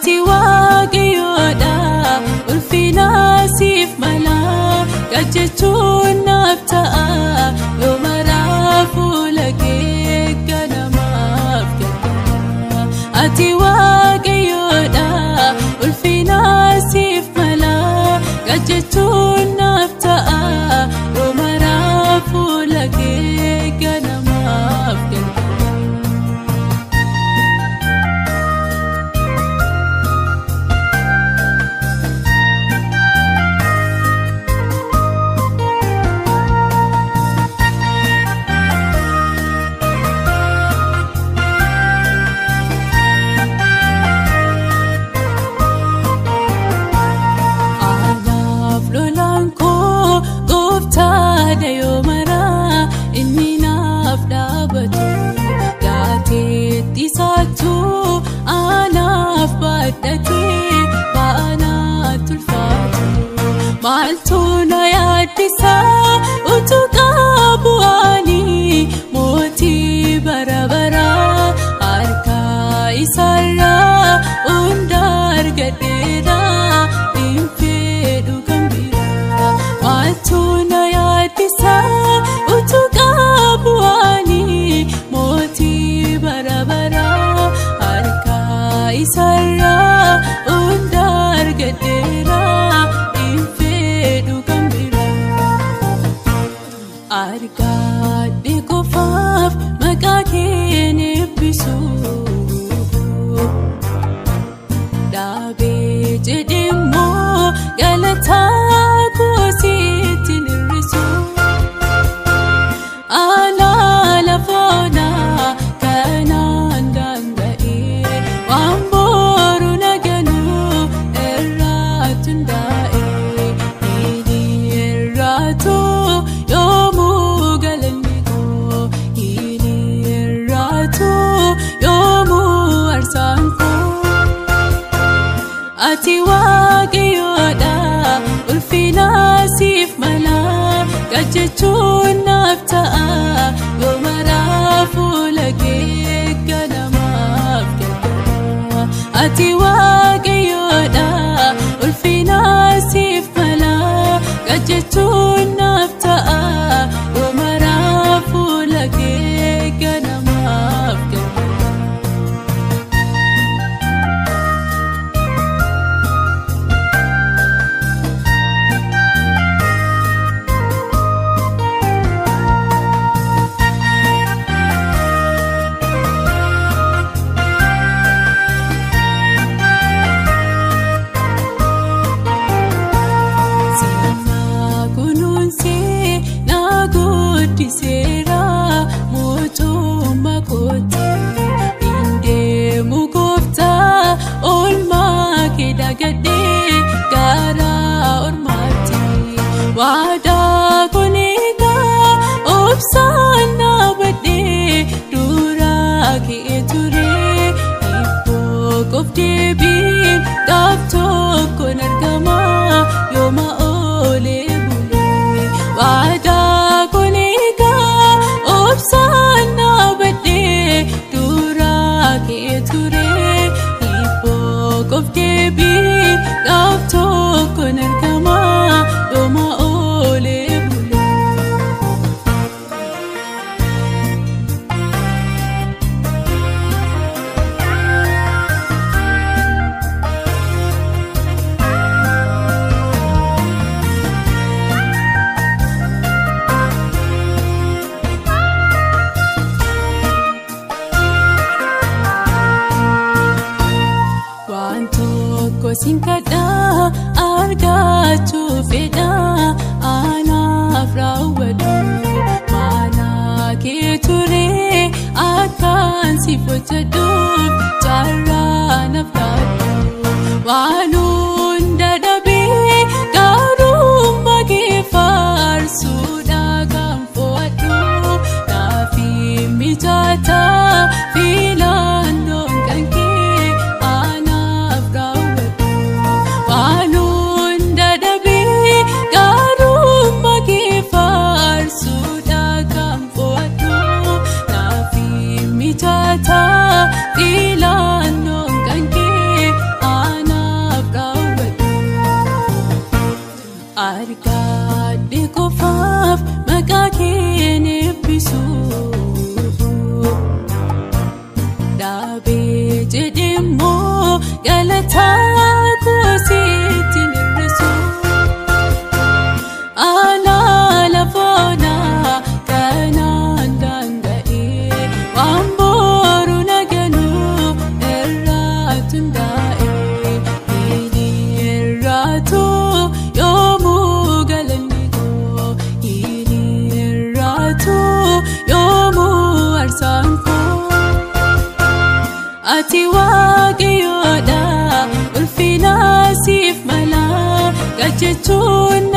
Ati Waaqayyoodha ulfina siif mala qajeelchuun naaf ta'a yoo maraa fuula kee ganamaaf galgala. Ati Waaqayyoodha ulfina siif mala qajeelchuun naaf ta'a yoo maraa fuula kee ganamaaf galgala. Inni naaf dhaabatu gaateetti isaatu anaaf baadhatee baanaatti ulfaatu. Maaltu na yaaddisa utuu qabu ani mootii bara baraa harka isaarraa hunda argadheera hin fedhu kan biraa. Maaltu na yaaddisa utuu qabu ani mootii bara baraa harka isaarraa hunda argadheera hin fedhu kan biraa. Argadhe qofaaf maqaa kee eebbisu dhaabee jedhemmoo galataa koo sitti hir'isu. Alaa lafoonaa kanaan danda'ee waan boru naganuu irratti hundaa'ee inni irraatu yoomuu galanni koo inni irraatu yoomuu aarsaan koo. Ati Waaqayyoodha ulfina siif mala qajeelchuun naaf ta'a yoo maraa fuula kee ganamaaf galgala. Ati Waaqayyoodha ulfina siif mala qajeelchuun naaf ta'a yoo maraa fuula kee ganamaaf galgala. Seera mootummaa kooti hin deemu gooftaa oolmaa kee dagadhee gara ormaatti. Waadaa kun eegaa obsaan dhaabadhee dura kee ture hibboo koof deebiin gaaf tokkoon argama yooma oolee bulee. Waadaa kun eegaa obsaan dhaabadhee dura kee ture hibboo koof deebiin gaaf tokkoon argama yooma oolee bulee. Waan tokko siin kadhaa argachuu fedhaa anaaf raawwadhu mana kee ture akkaan siif hojjedhuuf carraa naaf laadhu. Waan hunda dhabee gaarummaa kee faarsuudha kan fo'adhu naaf hin mijataa filannoon kan kee anaaf raawwadhu. Waan hunda dhabee gaarummaa kee faarsuudha kan fo'adhu naaf hin mijataa filannoon kan kee. maqaa keen eebbisu. Dhaabee jedhemmoo galataa koo sitti hir'isu. Alaala foonaa kanaan danda'ee waan boru naganuu irraatu hundaa'ee inni irraatu yoomuu galanni koo inni irraatu yoomuu aarsaan koo. Ati Waaqayyoodha ulfina siif mala gajechuun